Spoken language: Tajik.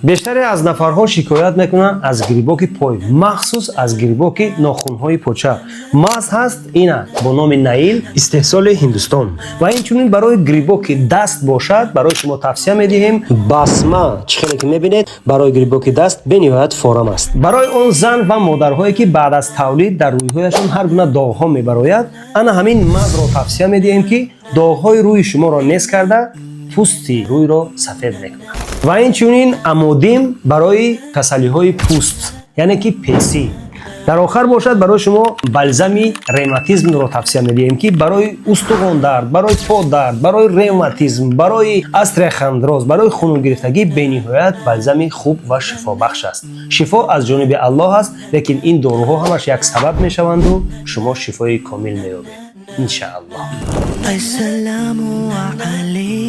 Бештаре аз нафарҳо шикоят мекунанд аз грибоки пой, махсус аз грибоки нохунҳои поча. Маз ҳаст ина бо номи Наил, истеҳсоли Ҳиндустон. Ва инчунин барои грибоки даст бошад, барои шумо тавсия медиҳем Басма. Чӣ хеле ки мебинед, барои грибоки даст бениҳоят форам аст. Барои он зан ва модарҳое, ки баъд аз тавлид дар рӯйҳояшон ҳар гуна доғҳо мебарояд, ана ҳамин мазро тавсия медиҳем, ки доғҳои рӯи шуморо нест карда, пӯсти рӯйро сафед мекунад. Ва инчунин Амодим барои касалиҳои пӯст, яъне ки песӣ. Дар охар бошад, барои шумо балзами ревматизмро тавсия медиҳем, ки барои устухондард, барои подард, барои ревматизм, барои остеохондроз, барои хунугирифтагӣ бениҳоят балзами хуб ва шифобахш аст. Шифо аз ҷониби Аллоҳ аст, лекин ин доруҳо ҳамаш як сабаб мешаванду шумо шифои комил меёбед, иншааллоҳ. Ассаламу алейкум.